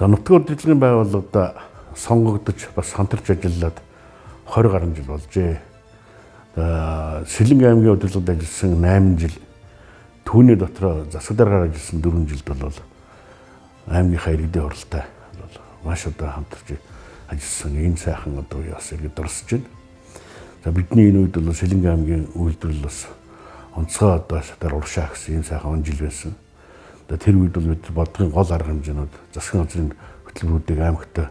За, нутгийн удирдлагын байгууллагад сонгогдож бас хамтарч ажиллаад 20 гаруй жил болжээ. За, Сэлэнгэ аймгийн удирдлагад ажилласан 8 жил, түүний дотроо засаг даргаар ажилласан 4 жилд бол аймгийнхаа иргэдийн хуралтай бол маш одоо хамтарч ажилласан энэ сайхан одоо үе бас иргэд дурсаж байна. За, бидний энэ үед бол Сэлэнгэ аймгийн үйлдвэрлэл бас онцгой одоо шатаар урагшаа гэсэн ийм сайхан он жил байсан. Тэр үед бол бид бодлогын гол арга хэмжээнүүд, засгийн газрын хөтөлбөрүүдийг аймагтай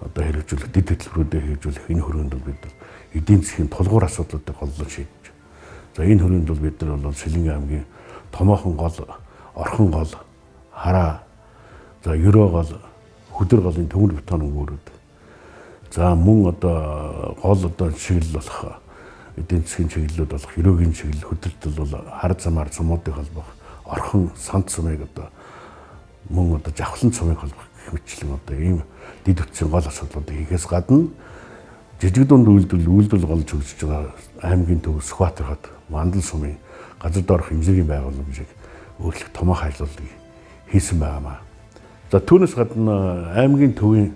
одоо хэрэгжүүлэх, дэд хөтөлбөрүүдийг хэрэгжүүлэх энэ хөрөнд бол бид эдийн засгийн тулгуур асуудлуудыг голлон шийдэж. За, энэ хөрөнд бол бид нар бол Сэлэнгэ аймгийн томоохон гол, Орхон гол, Хараа, за Ерөө гол, Хөдөр голын төмөр бетон өнгөрүүд. За, мөн одоо гол одоо чиглэл болох эдийн засгийн чиглэлүүд болох Ерөөгийн чиглэл, Хөдөлт бол хар замаар цумуудыг холбох, Орхон Санд сумыг одоо мөн одоо Жавхлан сумыг холбох гэх мэтчлэн одоо ийм дэд бүтцийн гол асуудлуудыг хийхээс гадна жижиг дунд үйлдвэрлэл голж хөгжиж байгаа аймгийн төв Сүхбаатар хот, Мандал сумын газар доорх инженерийн байгууламжийг өөрчлөх томоохон ажлуудыг хийсэн байгаамаа. За, түүнээс гадна аймгийн төвийн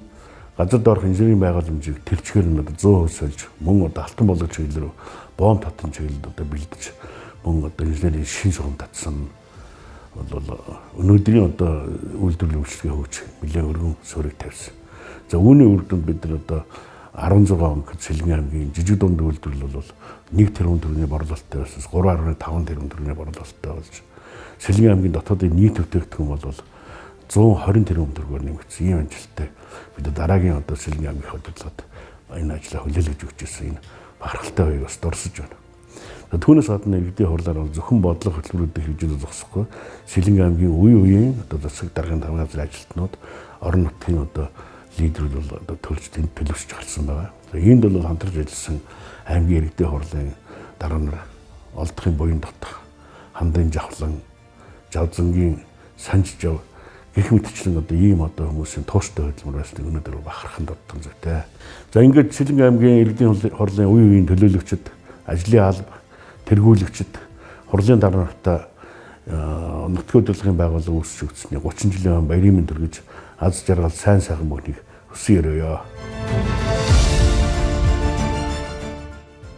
газар доорх инженерийн байгууламжийг тэрчгээр нь одоо 100% сольж, мөн одоо алтан болог чиглэл рүү, боом татан чиглэлд одоо бэлдэж, мөн одоо инженерийн шин шугам татсан бол өнөөдрийн одоо үйлдвэрлэлийн үйлчилгээ хөгжих нэлээд өргөн суурийг тавьсан. За, үүний үр дүнд бид нар одоо 16 он Сэлэнгэ аймгийн жижиг дунд үйлдвэрлэл бол 1 тэрбум төгрөгийн борлуулалттай байснаас 3.5 тэрбум төгрөгийн борлуулалттай болж, Сэлэнгэ аймгийн дотоодын нийт бүтээгдэхүүн бол 120 тэрбум төгрөгөөр нэмэгдсэн ийм амжилттай бид дараагийн одоо Сэлэнгэ аймгийн удирдлагад энэ ажлаа хүлээлгэж өгч ирсэн энэ бахархалтай үеийг бас дурсаж байна. Түүнээс гадна иргэдийн хурлаар бол зөвхөн бодлого хөтөлбөрүүдийг хэрэгжүүлэх зогсохгүй, Сэлэнгэ аймгийн үе үеийн одоо засаг даргын таван газрын ажилтнууд, орон нутгийн одоо лидерүүд бол одоо төлж тэнд төлөвшөж гарсан байгаа. За, иймд бол хамтарч ажилласан аймгийн иргэдийн хурлын дарга нар, Олдохын буян дотох, Хандын Жавхлан, Жавзангийн Санж Жав гэх мэтчлэн одоо ийм одоо хүмүүсийн тууштай хөдөлмөр байсныг өнөөдөр бахархан дурдан зүйтэй. За, ингээд Сэлэнгэ аймгийн иргэдийн хурлын үе үеийн төлөөлөгчд, ажлын алба тэргүүлэгчд, хурлын дарга нартай нутгийн удирдлагын байгууллага үүсэж өгсөний 30 жилийн баярын мэнд хүргэж, аз жаргал, сайн сайхан бүхнийг хүсэн ерөөе.